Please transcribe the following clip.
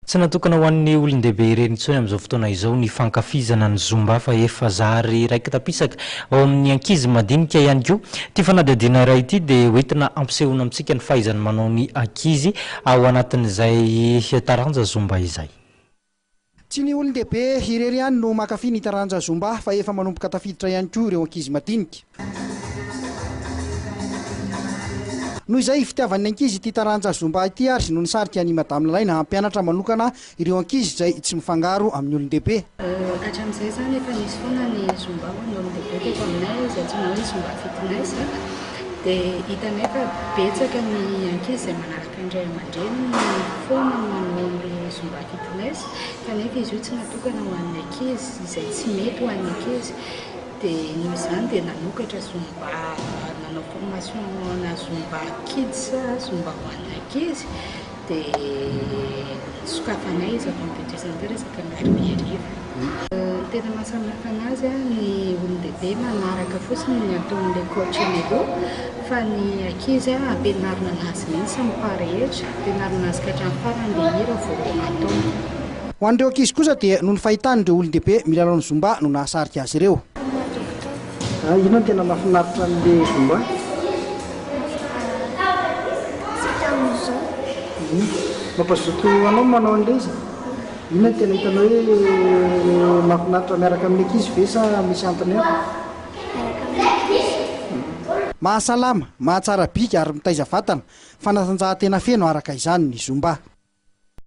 Tsy natokana ho an'ny olon-dehibe ireny intsony amin'izao fotoana izao ny fankafizana ny Zumba fa efa zary raiki-tapisaka ao amin'ny ankizy madinika ihany koa. Ity fanadihadiana iray ity dia hoentina hampisehoana amintsika ny fahaizany manao ny ankizy ao anatin'izay taranja Zumba izay. Tsy ny olon-dehibe irery ihany no mankafy ny taranja Zumba fa efa manomboka tafiditra ihany koa ireo ankizy madinika. Noho izay fitiavan'ny ankizy ity taranja Zumba ity ary no nisarika an'i Madame Lalaina hampianatra manokana ireo ankizy izay tsy mifangaro amin'ny olon-dehibe. Hatramin'izay izany efa nisy foana ny Zumba ho an'ny olon-dehibe teto aminay izay antsoina hoe Zumba Fitness dia hitanay fa betsaka ny ankizy izay manaraka ny ray aman-dreniny foana ny manao an'ilay Zumba Fitness kanefa izy io tsy natokana ho an'ny ankizy izay tsy mety ho an'ny ankizy. Dia noho izany dia nanokatra zumba, nanao formation ana zumba kids, zumba ho an'ny ankizy, dia nosokafanay izy ato amin'ny Beauty Center isaky ny alarobia hariva. Ny tena mahasamihafa an'azy, ny olon-dehibe manaraka fotsiny ny ataon'ilay coach eny aloha, fa ny ankizy ampianarina an'azy mihitsy ny pas rehetra, ampianarina azy ka hatramin'ny farany ilay hira vao ataony. Ho an'ireo ankizy kosa dia noho ny fahitany ireo olon-dehibe milalao ny Zumba no nahasarika azy ireo. Inona no tena mahafinaritra an'ilay Zumba? Mampazoto anao ny manao an'ilay izy? Inona no tena hitanao hoe mahafinaritra miaraka amin'ny ankizy ve sa misy antony hafa? Miaraka amin'ny ankizy. Mahasalama, mahatsara bika ary mitaiza vatana, fanatanjahantena feno araka izany ny Zumba.